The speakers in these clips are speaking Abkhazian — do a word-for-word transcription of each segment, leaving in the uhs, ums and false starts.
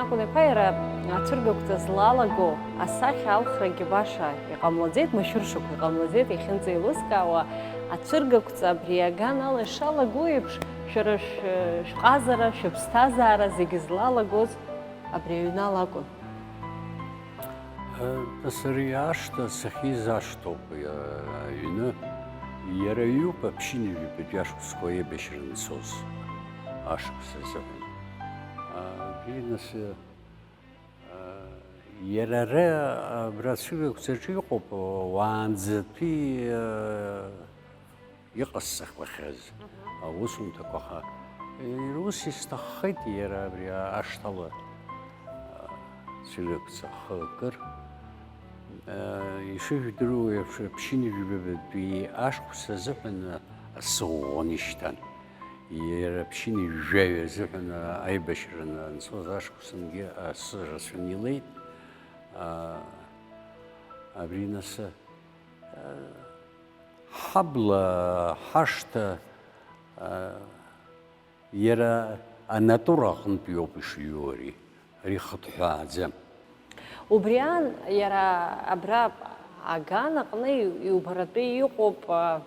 Хәлеиԥа иара ацәыргақәҵа злалаго асахьа алхрагьы баша иҟамлаӡеит, машәыршақә иҟамлаӡеит, иахьынӡеилыскаауа ацәыргақәҵа абри аганала ишалаго еиԥш, шәара шә-, шәҟазара, шәыԥсҭазаара зегьы злалагоз абри аҩнала акәын. Э, нас ари ашҭа сахьиз ашҭоуп, э, аҩны. Иара иоуп аԥшьынҩажәи жәабатәи ашықәсқәа аибашьра анцоз, ашықәс азыҳәан. Абри нас, э, иара ара, абра ацәыргақәҵаҿы иҟоуп, уаанӡатәи, э, иҟасҵахуахьаз аусумҭақәа, аха, э, ус исҭаххеит иара абри ашҭала, э, цәыргақәҵа ахы акыр. Э, ишыжәдыруа еиԥш, ԥшьынҩажәи жәабатәи ашықәс азыҳәан асы ӷәӷәаны ишьҭан. Иара ԥшьынҩажәаҩ азыҳәан аибашьра анцоз ашықәсангьы асы рацәаны илеит. А, абри нас, а, ҳабла, ҳашҭа, а, иара анатура аҟынтә иоуп ишыҩуа ари, ари хыҭҳәааӡам. Убри аан, иара абра аган аҟны иубаратәы иҟоуп, а,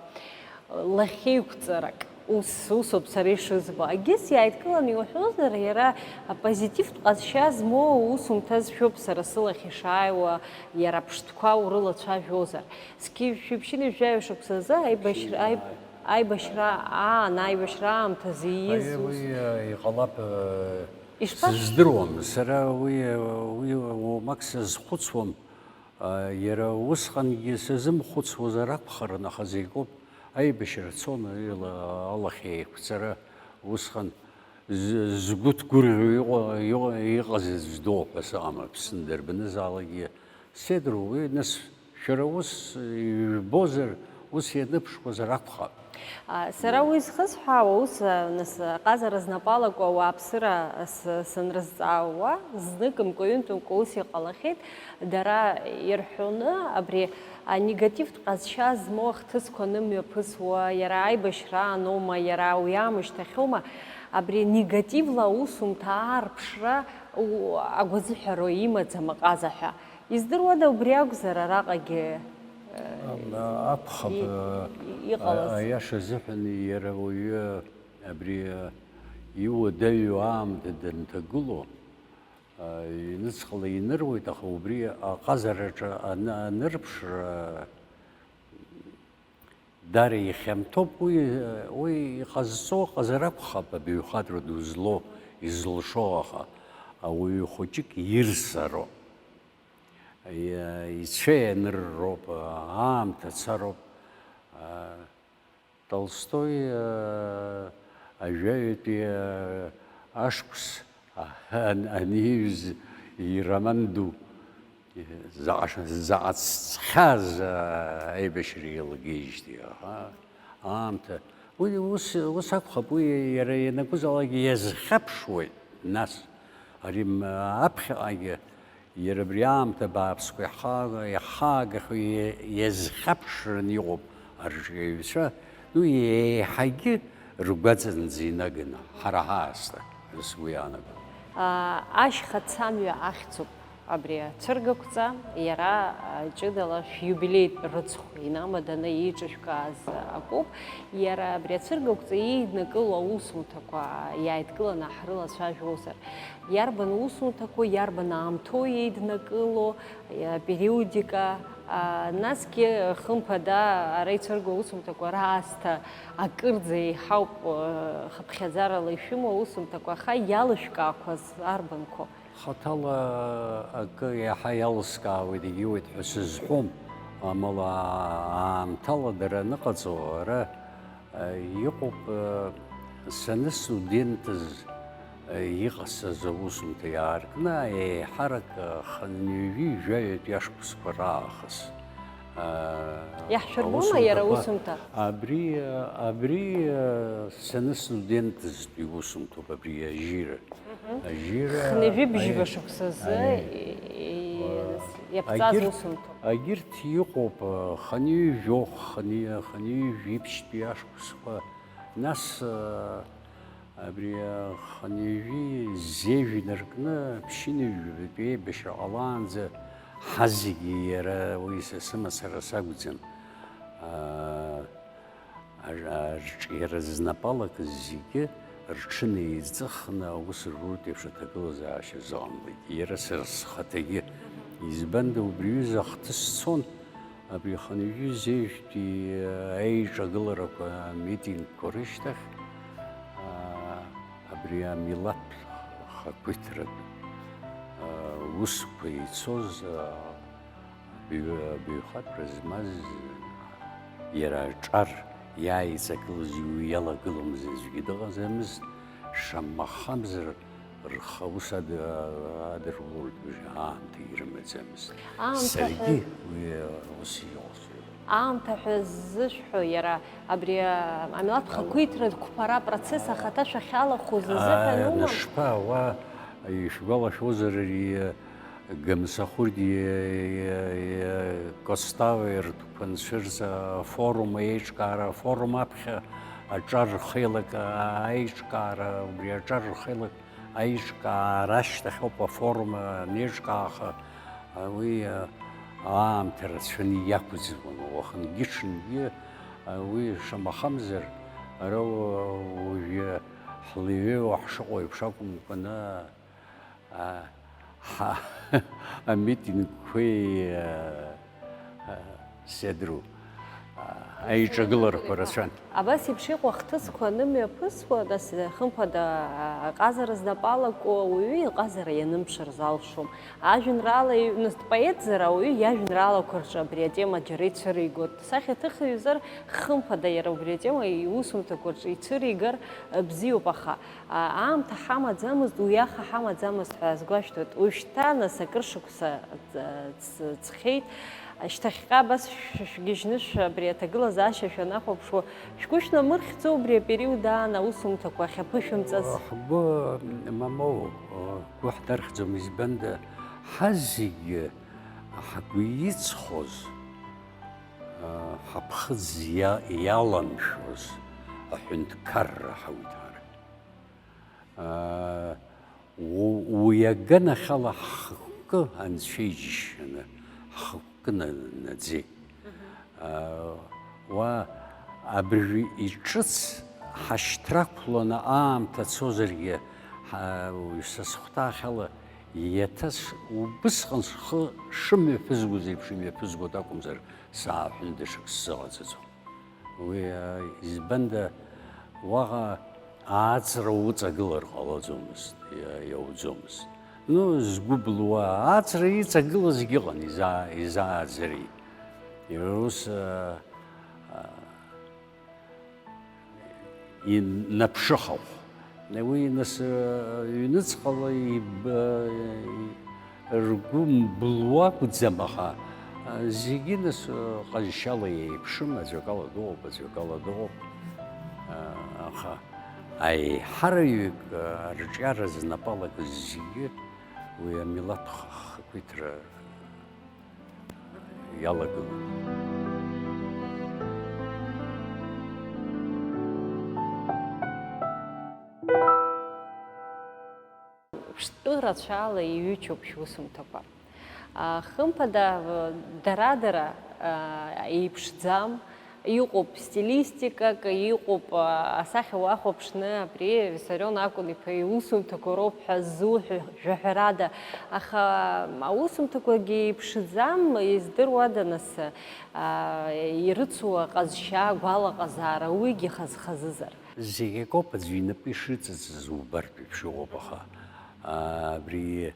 лахьеиқәҵарак. Ус, усоуп сара ишызбо. Агьыс иааидкыланы иуҳәозар, иара апозитивтә ҟазшьа змоу аусумҭа зшәуп сара сылахь ишааиуа, иара аԥштәқәа урылацәажәозар. Зқьи жәшәи ԥшьынҩажәи жәаҩа шықәсазы аибашьра, аиб-, аибашьра аан, аибашьра аамҭазы ииз Аиеи, ус. Уи, э, иҟалап, э, Ишԥа- сыздыруам. Сара уи, э, уи уамак сазхәыцуам. Э, иара усҟангьы сазымхәыцуазар акәхарын, аха зегь акоуп, аибашьра цон, ила-, алахь еиқәҵара усҟан з-, згәы ҭгәырӷьо иҟа-, иҟа-, иҟаз аӡә доуп ҳәа сыҟам, Аԥсны дарбанызаалакгьы. Седру, уи, нас, шәара ус ижәбозар, ус ианыԥшуазар акәхап. А, сара уи зхысҳәаауа, ус, а, нас, аҟазара знапы алаку ауааԥсыра с-, санрызҵаауа, знык мкәа-ҩынтә мкәа ус иҟалахьеит, дара ирҳәоны, абри анегативтә ҟазшьа змоу ахҭысқәа анымҩаԥысуа, иара аибашьра ааноума, иара уи аамышьҭахьоума, абри негативла аусумҭа аарԥшра у-, агәазыҳәара имаӡам аҟаза ҳәа. Издыруада, убри акәзар араҟагьы, э, Ам, акәхап, и-, э, иҟалаз? А-, аиаша азыҳәан иара уаҩы абри, э, иуадаҩу аамҭа данҭагылоу, э, иныцҟала иныруеит, аха убри аҟазараҿы аны-, анырԥшра, Дара ихьанҭоуп уи, уи иҟазҵо ыҟазар акәхап, абаҩхатәра ду злоу, изылшо, аха ауаҩы хәыҷык ирсароуп. Иа-, ицәа ианырроуп, аамҭа цароуп. А, Толстои, а, ажәаҩатәи, а, ашықәс Ан-, аниҩыз ироман ду, заҟа ш-, заҟа цхьаз, а, аибашьра еилагеижьҭеи, аха, аамҭа, уи ус, ус акәхап, уи иара ианакәызаалак иазхьаԥшуеит, нас, ари м-, аԥхьаҟагьы, иара абри аамҭа бааԥсқәа иаҳа-, иаҳаагахьоу иа-, иазхьаԥшран иҟоуп арҿиаҩцәа, ну, еиҳагьы ргәаҵанӡа инаганы, ҳара ҳаасҭа, сгәы иаанагоит. Аа, ашьхацамҩа ахьӡуп абри ацәыргақәҵа, иара, аа, ҷыдала шәиубилеитә рыцхә инамаданы еиҿышәкааз акоуп. Иара абри ацәыргақәҵа еиднакыло аусумҭақәа иааидкыланы ҳрылацәажәозар, иарбан усумҭақәоу, иарбан аамҭоу еиднакыло, апериодика, а, насгьы, хымԥада, ара ицәырго аусумҭақәа раасҭа акырӡа еиҳауп, э, хыԥхьаӡарала ишәымоу аусумҭақәа, аха иалышәкаақәаз арбанқәоу? Хаҭала акы иаҳа иалыскаауеит, егьиуеит ҳәа сызҳәом, амала аамҭала дара аныҟаҵо, ара Иҟоуп, саны студентыз иҟасҵаз аусумҭа иаартны, еиҳарак хынҩажәи жәаҩатәи ашықәсқәа раахыс. Иаҳшәырбома иара аусумҭақәа? Аусумҭа? Абри, абри, саны студентызтәи усумҭоуп абри ажьира. Мгм. Ажьира, хынҩажәи бжьба аи-, шықәсазы аи-, и-, и-, иаԥҵаз егьырҭ, усумҭоуп. Егьырҭ иҟоуп, хынҩажәохә, хынҩа-, хынҩажәиԥшьтәи ашықәсқәа, нас, а, Абри ахынҩажәи зежә инаркны ԥшьынҩажәатәи аибашьра ҟалаанӡа ҳазегьы иара уи са сымацара сакәӡам. Аа, ар-, арҿиара знапалакыз зегьы рҽынеиҵыхны аус руртә еиԥш аҭагылазаашьа зыҟамлеит. Иара сара схаҭагьы. Избанда убри аҩыза ахҭыс цон, абри ахынҩажәи зежәтәи аиҿагыларақәа, амитингқәа рышьҭахь, аа, абри амилаҭ хақәиҭратә, аа, усқәа ицоз, аа, Баҩ-, баҩхатәра змаз иара аҿар иааиҵагылаз уи иалагыломызт аӡәгьы дыҟаӡамызт, шамахамзар рхы аус ад-, адыркылоит уажәы аамҭа ирымаӡамызт. Аамҭа Саргьы ҳәа уи аус иҟасҵоит. Аамҭа ҳәа ззышәҳәо иара абри, а, амилаҭ Ала. Хақәиҭратә қәԥара апроцесс ахаҭа шәахьалахәыз азыҳәан Ааи, умам? Нас шԥа, уа ишәгәалашәозар ари, Гамсахәыргьы Костави ртәқәа анцәырҵ, афорум аиҿкаара, афорум аԥхьа аҿар рхеилак аиҿкаара, убри аҿар рхеилак аиҿкаара ашьҭахь ауп афорум анеиҿкааха, уи аамҭа рацәаны иақәӡуан, уахынгьы-ҽынгьы, уи шамахамзар, ара уажәы ҳлеиҩеиуа ҳшыҟоу еиԥш акәымкәаны, А, ҳа, амитингқәеи, а, а, седру, а, аиҿагыларақәа рацәан. Абас еиԥш иҟоу ахҭысқәа анымҩаԥысуа, нас, хымԥада, а, аҟазара знапы алаку ауаҩы иҟазара ианымԥшыр залшом. Ажәеинраала иҩ-, нас дпоетзар ауаҩы иажәеинраалақәа рҿы абри атема џьара ицәыригоит. Сахьаҭыхҩызар, хымԥада, иара убри атема иусумҭақәа рҿы ицәыригар, а, бзиоуп, аха А, аамҭа ҳамаӡамызт, уи аха ҳамаӡамызт ҳәа азгәашәҭоит. Уажәшьҭа, нас, акыр шықәса ц-, ц-, ҵхьеит. Шьҭахьҟа абас шә-, шәгьежьны шә-, абри аҭагылазаашьа шәанахәаԥшуа, шәгәы шәнамырхьӡо убри апериод аан аусумҭақәа ахьаԥышәымҵаз? Ҳгәы, мамоу, ҳгәы ҳнархьӡом, избанда, ҳазегьы ҳгәы иҵхоз, ҳаԥхыӡ иа-, иаламшәоз аҳәынҭқарра ҳауит ҳара. Аа, у-, уи аганахьала ҳхықәкы анцәа иџьшьаны, ҳхықәкы на-, наӡеит. Аа, уа абыржәы иҿыц ҳашьҭрақәланы аамҭа цозаргьы, ҳа-, уи са сыхәҭаахьала иаҭас убысҟан схы шымҩаԥызгоз еиԥш имҩаԥызгоит акәымзар, сааҳәны даҽак сзыҟаҵаӡом. Уи, а, избанда, уаҟа ааҵра уҵагылар ҟалаӡомызт, иа-, иауӡомызт. Ну, згәы былуа ааҵра иҵагылазгьы ыҟан, изаа-, изааӡари. Иара ус, а, а, инаԥшыхахә. Уи нас, ҩныҵҟала иб-, ргәы мбылуа акәӡам, аха зегьы нас ҟазшьала еиԥшым, аӡәакала дыҟоуп, аӡәакала дыҟоуп. Аха аиҳараҩык арҿиара знапы алакыз зегьы уи амилаҭ хақәиҭра иалагылоуп. Ԥштәы рацәала иҩычоуп шәусумҭақәа. А, хымԥада, дара-дара, а, еиԥшӡам, иҟоуп стилистикак, иҟоуп, а, асахьа уахәаԥшны, абри Виссарион Акәын-иԥа иусумҭақәа роуп ҳәа ззуҳәо жәаҳәарада. Аха аусумҭақәагьы еиԥшӡам, издыруада нас, а, ирыцу аҟазшьа, агәалаҟазаара, уигьы хаз-хазызар? Зегь акоуп аӡәы инапы ишыҵыҵыз убартә еиԥш иҟоуп, аха, а, абри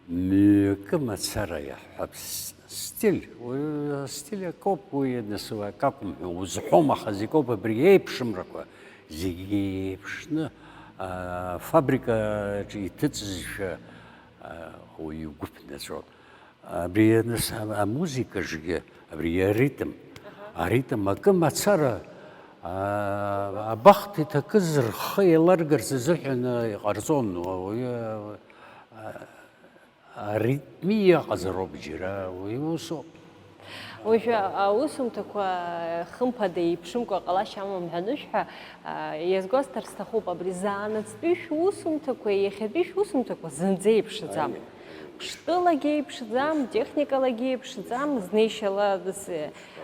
мҩакы мацара иаҳҳәап, с-, стиль, уи астиль акоуп, уи нас акакәым ҳәа узҳәом, аха зегь акоуп абри еиԥшымрақәа, зегь еиԥшны, а, фабрикаҿы иҭыҵызшәа, а, уаҩы игәы ԥнаҵәон. Абри аныс-, а-, амузыкаҿгьы, абри аритм, аритм акы мацара, а, абахҭа иҭакыз рхы еиларгарц азыҳәан, а, иҟарҵон, уаҩы, а, аритмиа ҟазароуп џьара, уи усоуп. Уажәы аусумҭақәа, хымԥада, еиԥшымкәа ҟалашьа амам ҳәа анышәҳәа, а, иазгәасҭар сҭахуп, абри заанаҵтәи шәусумҭақәа, иахьатәи шәусумҭақәа зынӡа еиԥшӡам. Аиеи. Ԥштәылагьы еиԥшӡам, техникалагьы еиԥшӡам, знеишьала дас,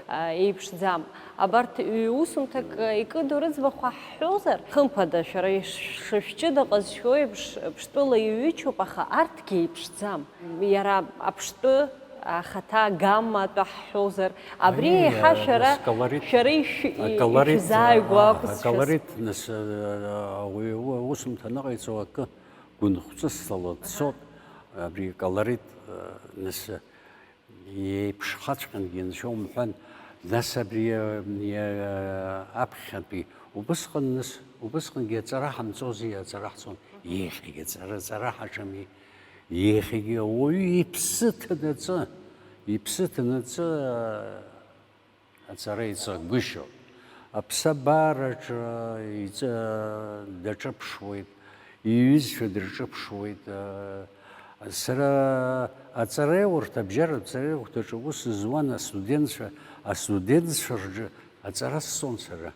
а, еиԥшӡам. Абарҭ ҩ-усумҭак, а, икыду рыӡбахә ҳҳәозар, хымԥада, шәара иш-, шышәҷыда ҟазшьоу еиԥш, ԥштәыла иҩычоуп, аха арҭгьы еиԥшӡам. Иара аԥштәы, ахаҭа агамма атәы ҳҳәозар, абри Аиеи, еиҳа а, шәара, нас колорит, шәара ишә-, а, и-, колорит, ишәзааигәоу а, акәызшәа. Аколорит, нас, а, ауаҩы у-, усумҭа аныҟаиҵо акы гәынхәҵысҭала дцот, абри колорит, а, нас, еиԥшхаҵәҟьангьы анцәа умҳәан, нас абри, а, а, аԥхьатәи убысҟан, нас, убысҟангьы аҵара ҳамҵози, аҵара ҳҵон, иахьагьы аҵара, аҵара ҳаҿами. Иахьагьы ауаҩы иԥсы ҭанаҵы, иԥсы ҭанаҵы, аҵара иҵагәышьоуп. Аԥсабараҿы иҵ-, даҿыԥшуеит, иҩызцәа дырҿыԥшуеит. Сара аҵараиурҭа, абжьаратә ҵараиурҭаҿы аус зуан астудентцәа, астудентцәа рҿы аҵара сҵон сара.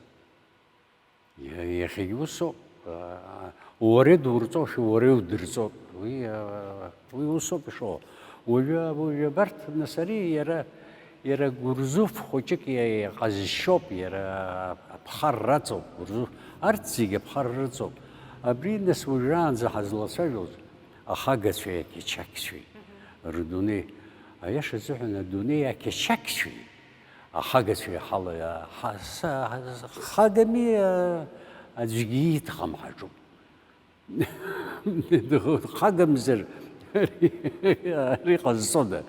Иа-, иахьагь усоуп. Аа, уара идурҵошәа уара иудырҵоит. Уи, аа, уи усоуп ишыҟоу. Уажәы, уажәы абарҭ, нас, ари иара, иара гурзуф хәыҷык иа-, иҟазшьоуп, иара аԥхарра аҵоуп, гурзуф. Арҭ зегьы аԥхарра рыҵоуп. Абри, нас, уажәраанӡа ҳазлацәажәоз ахагацәеи ақьачақьцәеи рдунеи. Аиаша азыҳәан, адунеи ақьачақьцәеи ахагацәеи ҳала, ҳа-, са-, хагами, а, аӡәгьы ииҭахым ҳаҿуп. Хагамзар, ари ҟазҵода?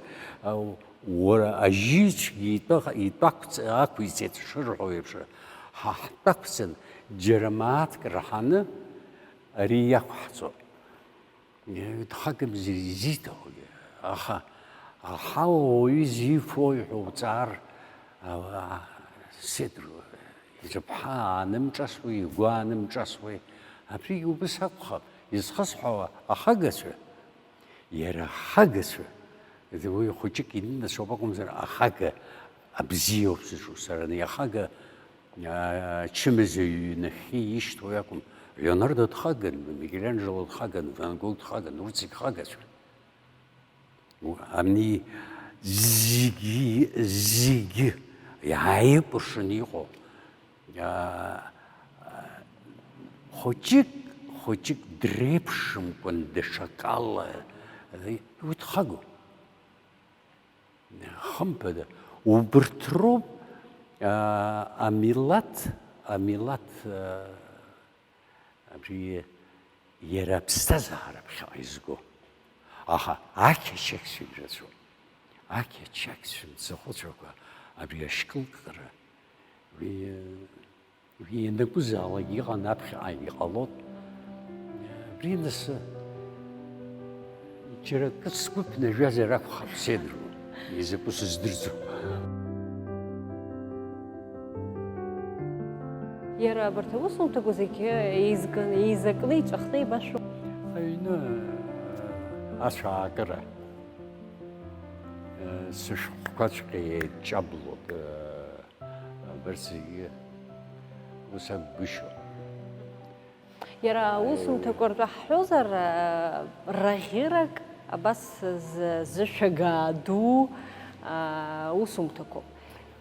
Уара ажьыцәгьа итәа-, итәақәҵ-, ақәиҵеит шырҳәо еиԥш, ҳа ҳтәақәҵан, џьара мааҭк раҳаны ари иақәҳҵо. Дхагамзар изиҭахугьы, аха аҳауа уаҩы изифои ҳәа уҵаар, а, а, сеидроу, изыԥҳа аанымҿасуеи, игәы аанымҿасуеи, абригь убыс акәхап, изхысҳәаауа ахагацәа, иара ахагацәа, уи хәыҷык инынасуп акәымзар, ахага абзиоуп сызҿу сара, ани ахага, аа, ачымазаҩ нахьхьи ишьҭоу акәым, Леонардо дхаган, Микеланџело дхаган, Ван Гог дхаган, урҭ зегь хагацәан. У-, ани зегьы, зегьы иааикәыршаны иҟоу, аа, хәыҷык, хәыҷык дреиԥшымкәан даҽакала, уи дхагоуп. Хымԥада, убырҭ роуп, аа, амилаҭ, амилаҭ, аа, абри иара аԥсҭазаара ԥхьаҟа изго. Аха ақьачақьцәагь рацәоуп. Ақьачақьцәа мцахәыцәақәа абри ашькылкра, уи, Ианакәызаалак иҟан аԥхьаҟа иҟалон. Абри нас џьара акы сгәы ԥнажәазар акәхап, сеидроу, изакәу сыздырӡом. Иара абарҭ аусумҭақәа зегьы еизганы, еизакны, иҵәахны еибашәуп. Аҩны ацәаакыра, сышәҟәқәаҵәҟьа еиҷаблоит. Абарҭ зегьы ус акәгәышьоуп. Иара аусумҭақәа ртәы ҳҳәозар, раӷьырак абас зы-, зышәага ду, а, усумҭақәоуп.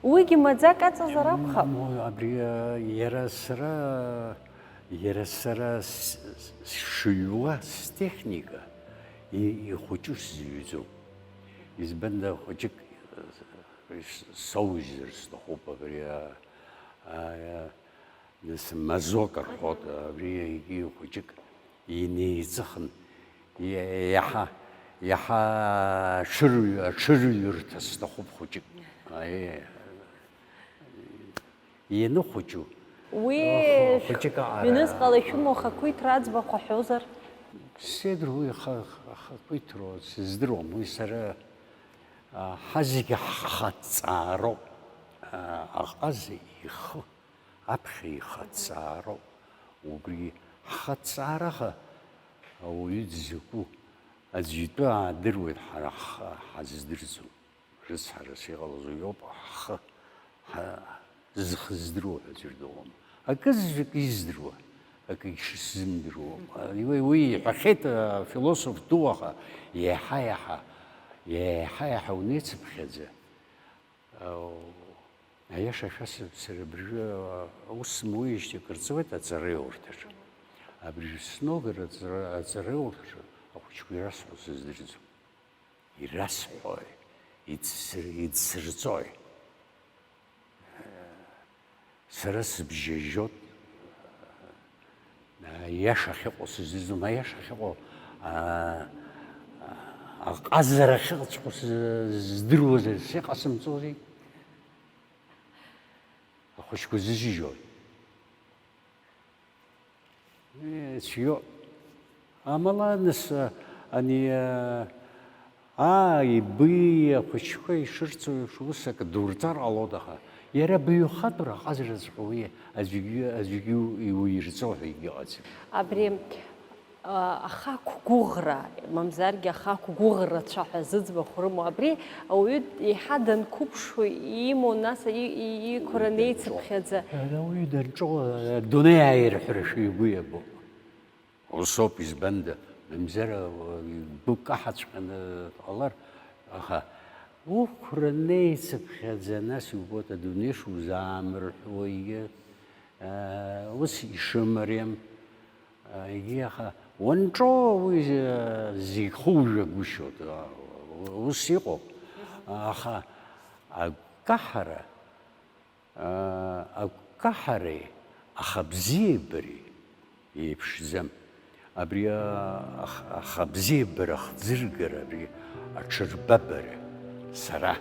Уигьы маӡак аҵазар акәхап. М, абри, а, иара сара, иара сара с-, с-, сшыҩуа, стехника и-, ихәыҷу сзыҩӡом. Избанда хәыҷык, а, Соужьзар сҭахуп абри, а, а, нас мазок рҳәоит, абри егьи хәыҷык инеиҵыхын, иа-, иаҳа, иаҳа аҽырҩ-, аҽырҩырҭа сҭахуп хәыҷык. Аиеи. Ианыхәыҷу. Уи хәыҷык аҟара. Ҩнызҟала ишәымоу ахақәиҭра аӡбахә ҳҳәозар? Сеидроу, уи аха-, ахақәиҭроу сыздыруам, уи сара, а, ҳазегьы ҳхаҵаароуп, а, аҟаза ихы, аԥхьа ихаҵаароуп, убри ҳхаҵаараха ауаҩы дзакәу аӡәы итәы аадыруеит, ҳара ҳхы ҳаздырӡом. Рыцҳарас иҟалаз уи ауп, ҳхы, ҳа, зхы здыруа ҳәа аӡәыр дыҟам. Акызаҵәык издыруа, акгьы шысзымдыруа. Уи, уи иҳәахьеит афилософ ду, аха иаҳа-иаҳа, иаҳа-иаҳа унеицыԥхьаӡа, Аиаша шәасҳәап, сара абыржәы аус змоуижьҭеи акыр ҵуеит аҵараиурҭаҿы. Абыржәы сногар аҵара, аҵараиурҭаҿы ахәыҷқәа ирасҳәо сыздырӡом. Ирасҳәои, идсыр-, идсырҵои? Сара сыбжьажьот, аиаша ахьыҟоу сыздырӡом, аиаша ахьыҟоу, а, а, аҟазара ахьыҟаҵәҟьоу сыздыруазар, сыҟасымҵози? Ахәыҷқәа зыжьжьои? Э, цәгьоуп. Амала, нас, ани, аа, ибеи ахәыҷқәа ишырҵо еиԥш, ус акы дурҵар ҟалоит, аха иара баҩхатәра аҟазараҵәҟьа уи аӡәгьы, аӡәгьы иуирҵо ҳәа егьыҟаӡам. Абри, а, ахақәгәыӷра, мамзаргьы ахақәгәыӷра цәаҳәа зыӡбахә рымоу, абри ауаҩы еиҳа данқәыԥшу имоу, нас и-, и-, иқәра неицыԥхьаӡа. Ауаҩы данҿоу, адунеи ааирҳәарашәа игәы иабо. Усоуп, избанда, мамзар, игәы каҳаҵәҟьаны дҟалар, аха уқәра неицыԥхьаӡа, нас иубоит, адунеи шузаамырҳәуагьы, ус ишымариам, егьи, аха уанҿоу уи зегь хужәагәышьоит, ус иҟоуп, аха агәкаҳара, агәкаҳареи ахабзиабареи еиԥшӡам. Абри а-, ах-, ахабзиабара ахӡыргара, абри аҽырбабара, сара,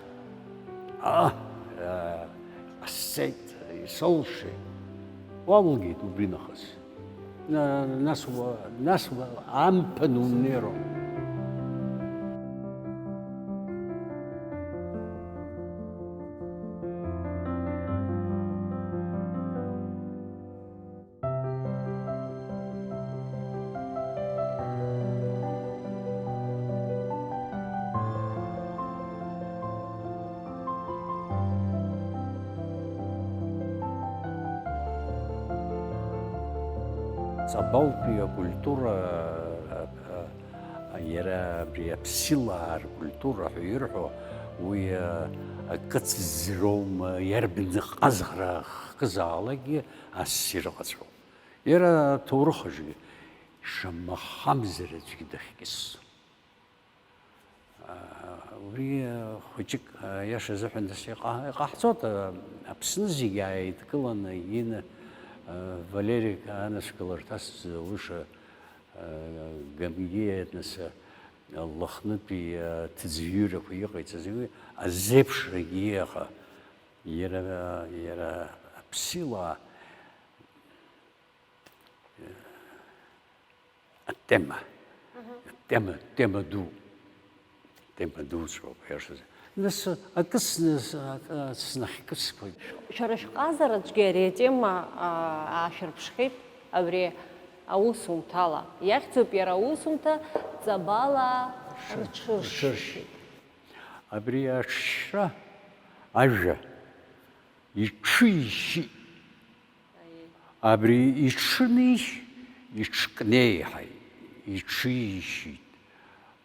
а, а, ҟасҵеит, исоулшеит, уалгеит убри нахыс. На-, нас уа-, нас уа-, амԥан унеироуп. Ҵабалтәи акультура, а, а, иара абри аԥсилаа ркультура ҳәа ирҳәо, уи, а, акы ӡроума, иарбан ҟазӷра хкызаалакгьы ассир ыҟаҵәҟьоуп. Иара аҭоурых аҿгьы шамахамзар аӡәгьы дахькьысӡом. Уи хәыҷык, аиаша азыҳәан, нас иҟа-, иҟаҳҵоит, Аԥсны зегьы ааидкыланы, ин, Валерик анашәкыларҭа сзылуша, Гамгиа, нас, Лыхнытәи аҭыӡҩырақәа иҟаиҵаз, уи азеиԥшрагьы иҟа-, иара, иара аԥсилаа Атема. Мгм. Атема, тема ду. Тема дуцәоуп, иашазы. Нас акы сны-, с-, акы снахькыскуеит. Шәара шәҟазараҿгьы ари атема, а, аашәырԥшхьеит, абри аусумҭала. Иахьӡуп иара аусумҭа Ҵабалаа рҽыршьшьит. Абри аҽшьра ажәа иҽы ишьит. Абри иҽынишь, иҽкнеиҳаит, иҽишьит.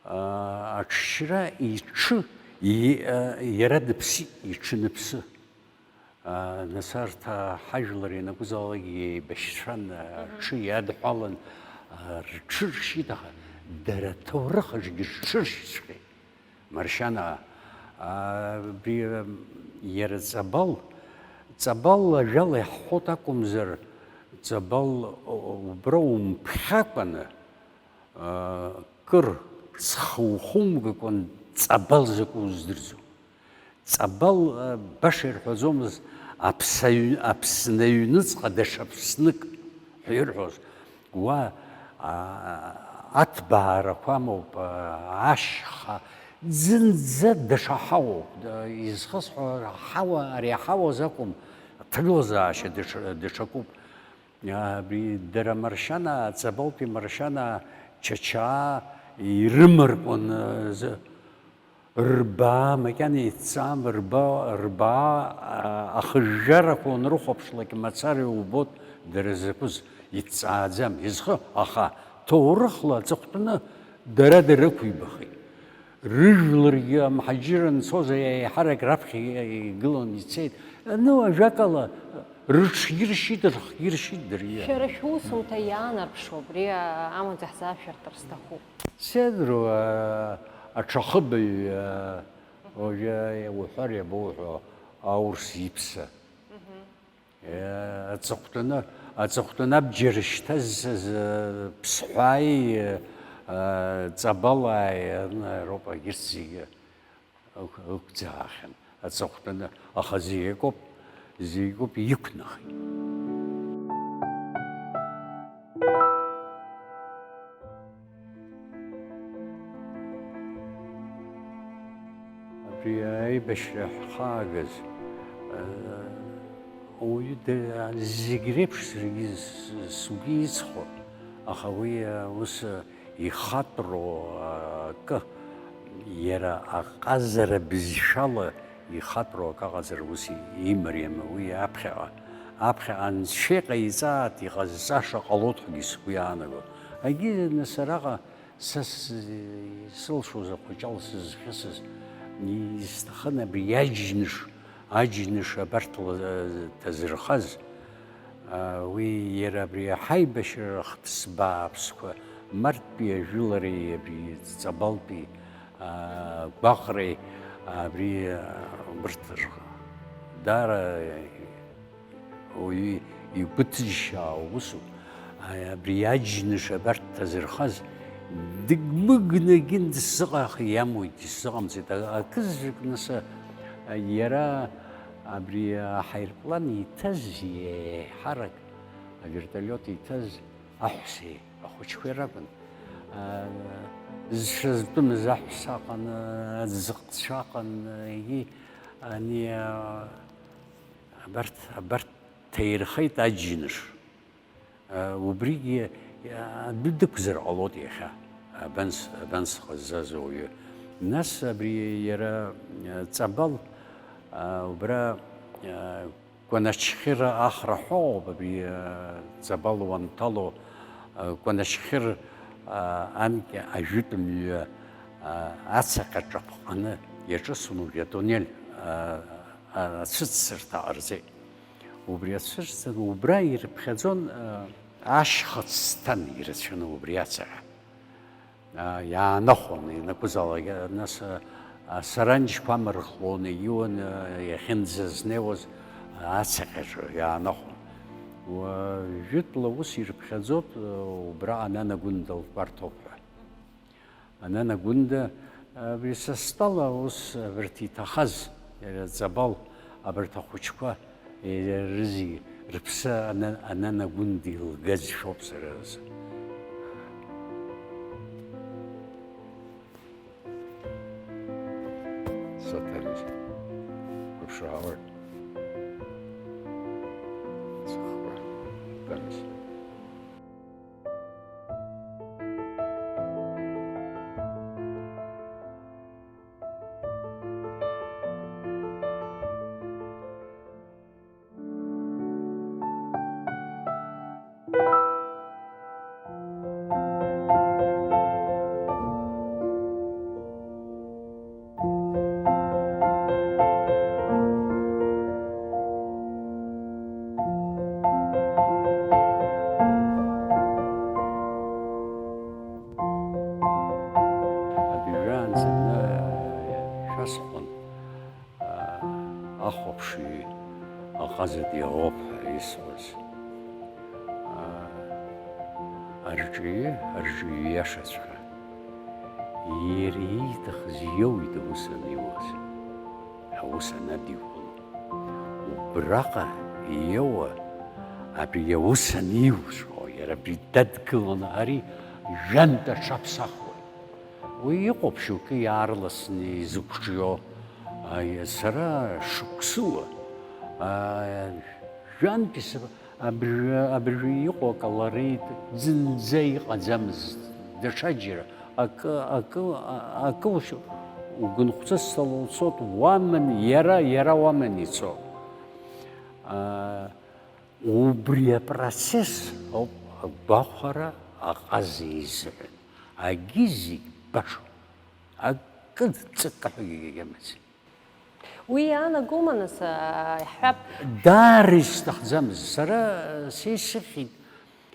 А, аҽшьра иҽы, и-, а, иара дыԥсит, иҽы ныԥсы. А, нас арҭ, а, ҳажәлар ианакәызаалакгьы еибашьцәан, а, Мгм. рҽы иадҳәалан, а, рҽыршьит, аха дара аҭоурых аҿгьы рҽыршьцәҟьеит. Маршьанаа, а, абри, м, иара Ҵабал, Ҵабал ажәала иаҳҳәоит акәымзар, Ҵабал, о-, убра умԥхьакәаны, а, кыр ҵхы ухумгакәан Ҵабал закәу уздырӡом. Ҵабал, а, баша ирҳәаӡомызт, аԥсаҩ-, Аԥсны аҩныҵҟа даҽа Аԥснык ҳәа ирҳәоз. Уа, а, аҭбаарақәа амоуп, а, ашьха, зынӡа даҽа ҳауоуп. Да, изхысҳәо, ҳауа, ари аҳауа азы акәым, аҭагылазаашьа даҽа-, даҽакуп. Абри дара Маршьанаа, Ҵабалтәи Маршьанаа Чачаа ирымаркуан, а, зы-, Рбаа макьана иҭҵаам, рба-, рбаа, а, ахыжәжәарақәа уанрыхәаԥшлак мацара иубоит дара закәыз, иҭҵааӡам, изхы, аха ҭоурыхла аҵыхәтәаны дара дырықәибахит. Рыжәларгьы амҳаџьыр анцоз еиҳарак раԥхьа игылан ицеит. Ну, ажәакала, рыҽгьы ршьит, рхгьы ршьит дырҩегьых. Шәара шәусумҭа иаанарԥшуа, убри, а, амаӡа ҳзаашәыртыр сҭахуп. Сеидру, а, аҽахыбаҩ, а, уажәы уҳәар иабоуҳәо, аурс иԥса. Мгм. Э, аҵыхәтәаны, аҵыхәтәаны абџьар шьҭазҵаз, э, ԥсҳәааи, э, ҵабалааи, э, роуп, егьырҭ зегьы ықә-, ықәӡаахьан аҵыхәтәаны, аха зегь акоуп, зегь акоуп иқәнахит. Абри аибашьра ҳхаагаз, э, уаҩы д-, зегь реиԥш саргьы с-, сгәы иҵхо, аха уи, э, ус, э, ихатәроу акы, иара аҟазара бызшәала ихатәроу акы аҟазар ус имариам, уи аԥхьаҟа, аԥхьаҟа анцәа иҟаиҵааит, иҟазҵаша ҟалоит ҳәагьы сгәы иаанаго. Агьи нас араҟа са с-, исылшоз ахәыҷала сызхьысыз, исҭахын абри аџьныш, аџьныш абарҭ ла-, ҭазырхаз, а, уи иара абри аҳаибашьра рахҭыс бааԥсқәа, Марттәи ажәылареи абри Ҵабалтәи, а, гәаҟреи, абри, а, убырҭ рхы даара уаҩы игәы ҭызшьаауа усуп. А, абри аџьныш абарҭ ҭазырхаз, дыгмыгны егьын дысзыҟаха-, иамуит, дысзыҟамҵеит. А-, акызаҵәык нас, а, иара абри аҳаирплан иҭаз еиҳарак, авертолиот иҭаз аҳәсеи ахәыҷқәеи ракәын. А, зҽазтәымыз аҳәса аҟан, аӡӷабцәа аҟан, егьи ани, а, абарҭ, абарҭ ҭаирхеит аџьныш. Убригьы адәы дықәзар ҟалоит иахьа, абанс-, абанс ҟазҵаз ауаҩы. Нас абри иара, Ҵабал, убра, Кәаначхьыр ахра ҳәоуп, абри, Ҵабал уанҭало, Кәаначхьыр, анкьа ажәытә мҩа, ацаҟьаҿ аԥҟаны иаҿыцын уажәы атуннель, ацәыццырҭа ҟарҵеит. Убри ацәырҵын, убра ирыԥхьаӡон, а, ашьхыц сҭан ирацәаны убри ацаҟьа. А, иаанахәон, ианакәызаалак, а, нас, а, асаранџьқәа амырхлон, егьиуан, а, иахьынӡазнеиуаз, а, ацаҟьаҿы иаанахәон. Уа, жәытәла ус ирыԥхьаӡоит, а, убра Анана Гәында лгәарҭоуп ҳәа. Анана Гәында, абри са стәала ус абарҭ иҭахаз, иара Ҵабал, абарҭ ахәыҷқәа, иара рызегь рыԥсы Ана-, Анана Гәында илгаз шәоуп сара рзы. Саҭарыз. Ԥшаауеит. Сыхқәа. Тәамыз. Абираанӡа шәасҳәон, ахәаԥшҩы аҟаза диаӷоуп ҳәа исҳәоз. Арҿиаҩы, арҿиаҩы иашаҵәҟьа. Иара ииҭахыз иоуит аус аниуаз, аус анадиуло. Убраҟа иоуа абри аус аниуҵәо, иара абри дадгыланы, ари жәантә аҽаԥсахуеит. Уи иҟоуп шьоукы иаарласны изықәҿио, аиа, сара шықәсыла, аа, жәантәи сыб-, абыржәы, абыржәы иҟоу аколорит зынӡа иҟаӡамызт, даҽаџьара акы, акы, а-, акы ушьо-, Угәынхәҵысҭала уцоит, уаман иара, иара уаман ицо. Аа, убри апроцесс ауп агәахәара аҟаза изыҳәан. Агьи зегь башоуп. Акы ҵакы ҳәагьы иамаӡам. Уи иаанагома, нас, а, иаҳҳәап? Даара исҭахӡамызт. Сара, сеисыхьит,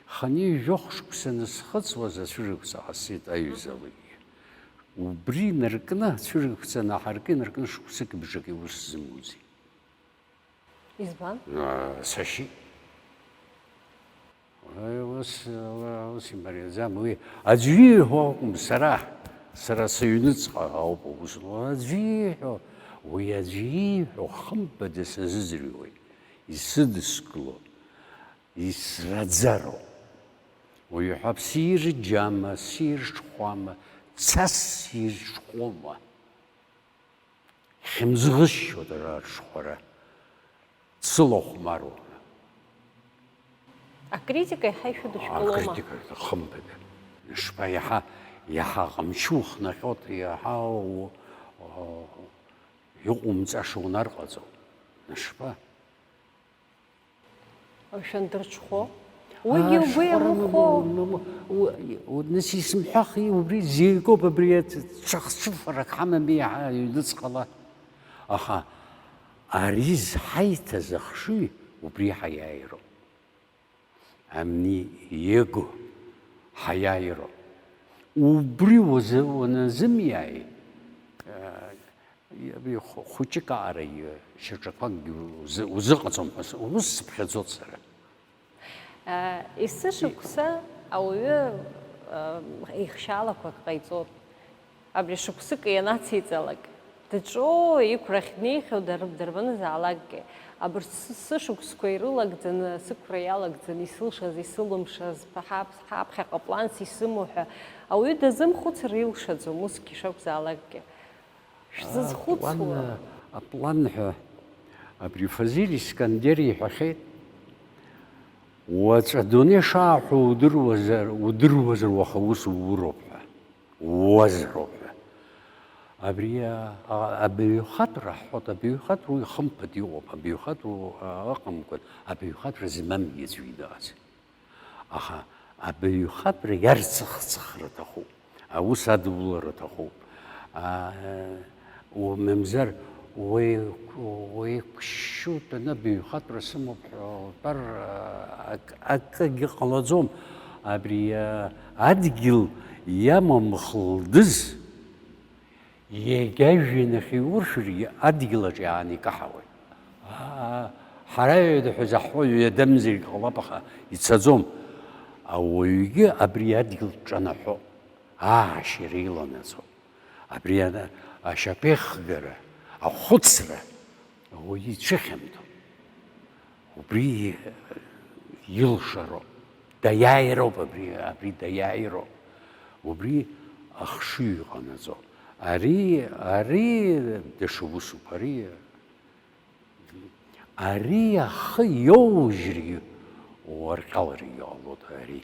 хынҩажәи жәохә шықәса анысхыҵуаз ацәырыгәца ҟасҵеит аҩызалагьы. Убри инаркны, ацәырыгәца анаҳаркы, инаркны шықәсыки бжаки ус зымуӡеит. Избан? Аа, сашьит. Уи ус, ус имариаӡам. Уи аӡәы ииҳәо акәым, сара, сара сыҩныҵҟа ауп аус злоу. Аӡәы ииҳәо, уи аӡәы ииҳәо хымԥада сазыӡырҩуеит, исыдыскыло, исраӡароуп. Уаҩы ҳәа сирџьама, сирҽхәама, цас сирҽхәома. Хьымӡӷысшьоит ара арҽхәара, дсылахәмаруа. Акритика иаҳа ишәыдышәкылома? Акритика хымԥада. Ишԥа, иаҳа, иаҳа ҟамчы ухнаҟьоит, иаҳа у-, у-, иҟоумҵаша унарҟаҵоит. Ишԥа? Мшәан, дырҽхәо? Уигьы угәы иамыхәо? Нас исымҳәахи, убри зеикоуп, абри ацәахцәыфарак ҳамами, иаҳа аҩныҵҟала. Аха ари зҳаиҭаз ахшыҩ убри ҳаиааироуп. Амни иаго ҳаиааироуп. Убри уазы-, уаназымиааи, Хәыҷык аара шьаҿақәакгьы узы-, узыҟаҵом ҳәа с-, ус сыԥхьаӡоит сара. Есышықәса ауаҩы, ихшьаалақәак ҟаиҵоит. Абри шықәсык ианациҵалак, дҿоу, иқәрахь днеихьоу дар-, дарбанызаалакгьы, абырҭ сы-, сышықәсқәа ирылагӡаны, сықәра иалагӡаны, исылшаз, исылымшаз, ҳаԥ-, ҳаԥхьаҟа планс исымоу ҳәа ауаҩы дазымхәыцыр илшаӡом, усгьы шакәзаалакгьы. Шәзызхәыцуа? Аплан, аплан ҳәа абри Фазиль Искандер иҳәахьеит, уаҵә адунеи шааҳәо удыруазар, удыруазар уаха ус ууроуп ҳәа, ууазароуп ҳәа. Абри, а, а, абаҩхатәра ҳҳәоит, абаҩхатәра уи хымԥада иҟоуп, абаҩхатәра, а, ыҟамкәан, абаҩхатәра змамгьы аӡәы идаҟаӡам. Аха абаҩхатәра иарцыхцыхра аҭахуп, аус адулара аҭахуп. А, у-, мамзар уеи-, уеиқәшьшьу тәаны абаҩхатәра сымоуп ҳәа уҳәар, а, ак-, акгьы ҟалаӡом. Абри, а, адгьыл иамам хылдыз, Егьа ажәҩан ахь иуршәыргьы, адгьыл аҿы иааны икаҳауеит. Аа, ҳара ҩада ҳәа заҳҳәо ҩадамзаргьы ҟалап, аха ицаӡом. Ауаҩгьы абри адгьыл дҿанаҳәо, аашьара иланаҵо. Абри ана-, ашьапеихгара, ахәыцра, Ауаҩы ицәыхьанҭоуп. Убри илшароуп. Даиааироуп абри, абри даиааироуп. Убри ахшыҩ иҟанаҵо. Ари, ари даҽа усуп. Ари, ари ахы иоужьыргьы уарҟьаларгьы ҟалоит ари.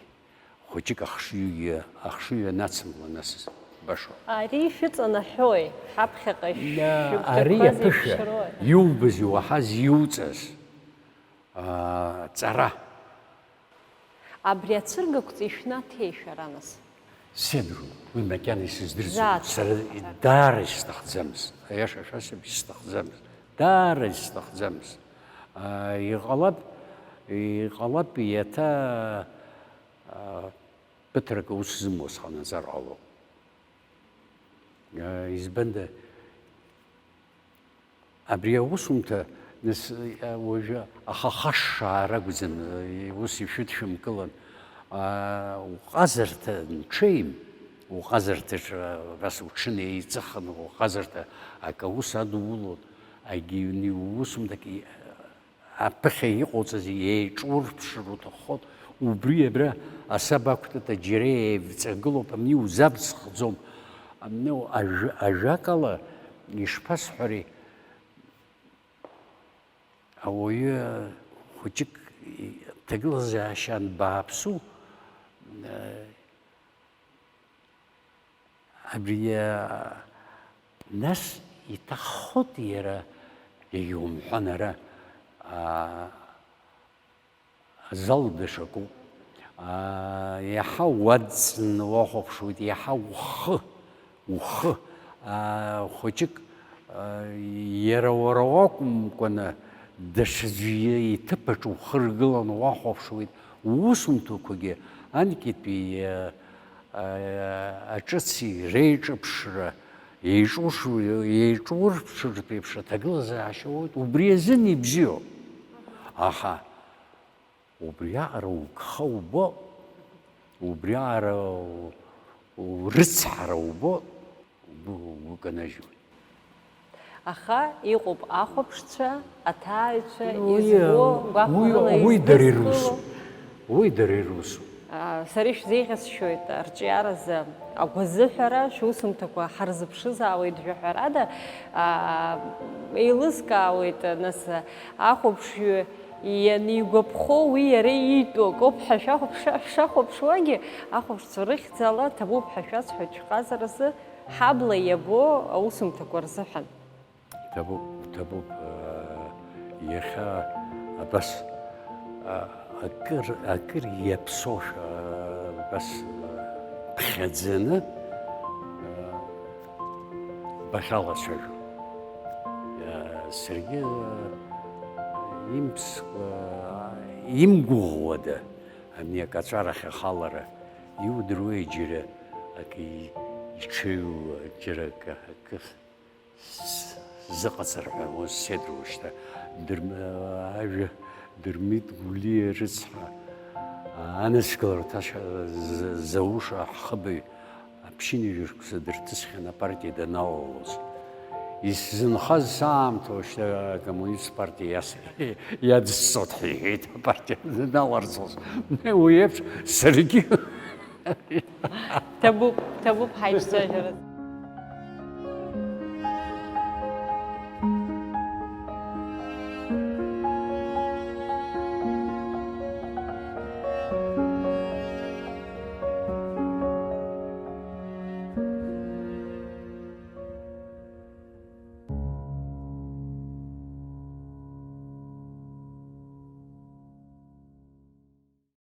Хәыҷык ахшыҩгьы, ахшыҩ анацымла, нас башоуп. Ари шәыҵанаҳәои? Ҳаԥхьаҟа шәыгәҭакқәа зеиԥшрои? Ари аԥышәа, иубаз, иуаҳаз, иуҵаз, аа, ҵара. Абри ацәыргақәҵа ишәнаҭеи шәара, нас? Сеидру, уи макьана исыздырӡом. Зааҭ. Сара даара исҭахӡамызт. Аиаша шәасҳәап, исҭахӡамызт. Даара исҭахӡамызт. Аа, иҟалап, иҟалап, иаҭа Ԥыҭрак аус зымуа сҟанаҵар ҟалоуп. Избанда, абри аусумҭа, нас, уажәы ахахашшаа ракәӡам, ус ишәыдшәымкылан, уҟазарҭа нҽеим, уҟазарҭаҿ, абас уҽынеиҵыхын, уҟазарҭа акы аус адуулон, агьи иусумҭак Аԥыхьа иҟауҵаз еиҿурԥшыр уҭаххоит, убри абра асаба ақәтыта џьара еивҵагылоуп, амни узаԥҵхӡом. Амни ажә-, ажәакала, ишԥасҳәари, ауаҩы хәыҷык ҭагылазаашьа анбааԥсу, Абри, а, Нас иҭаххоит иара, егьаумҳәан, ара, аа, азал даҽакуп. Аа, иаҳа уаҵәцаны уахәаԥшуеит, иаҳа ухы, ухы, аа, хәыҷык, аа, иара уара уакәымкәаны, даҽаӡәы иҭыԥаҿ ухы ргыланы уахәаԥшуеит, уусумҭақәагьы анкьатәи, аа, аҿыци реиҿаԥшра, еиҿурԥшыртә еиԥш аҭагылазаашьа ауеит, убри азын ибзиоуп. Аха убриаҟара угха убо, убриаҟара у-, урыцҳара убо, угәы, угәы канажьуеит. Аха иҟоуп ахәаԥшцәа, аҭааҩцәа, уи, изго, гәахәарыла уи дара изыдкыло. Ирусуп. Уи дара ирусуп. А, сара ишәзеиӷьасшьоит арҿиаразы агәазыҳәара, шәусумҭақәа ҳарзыԥшызаауеит жәаҳәарада, а, еилыскаауеит, нас, ахәаԥшҩы ианигәаԥхо, уи иара иитәу акоуп ҳәа шәахәаԥш-, шәахәаԥшуагьы, ахәаԥшцәа рыхьӡала ҭабуп ҳәа шәасҳәоит шәҟазаразы. Ҳабла иабо аусумҭақәа рзыҳәан. Ҭабуп, ҭабуп, э, иахьа абас, э, акыр, акыр иаԥсоушәа, э, абас, э, ԥхьаӡаны, э, бахьалацәажәо. Э, саргьы, э, имԥскәа, имгәыӷуада, ани акаҵәарахь ахалара, иудыруеи џьара акы и-, иҽеиу, џьара акы, акы с-, зыҟаҵар ҳәа, ус сеидру шьҭа. Дырм-, ажәа Дырмит Гәлиа рыцҳа, анаскыларҭа ш-, з-, зауша ҳхыбаҩ аԥшьынҩажәа шықәса дырҭысхьан апартиа даналалоз. Исзынхаз саамҭоу шьҭа акоммунист партиа иас-, иадысҵоит ҳәа иҳәеит апартиа даналарҵоз. Уи еиԥш саргьы. Ҭабуп, ҭабуп ҳаиҿцәажәара.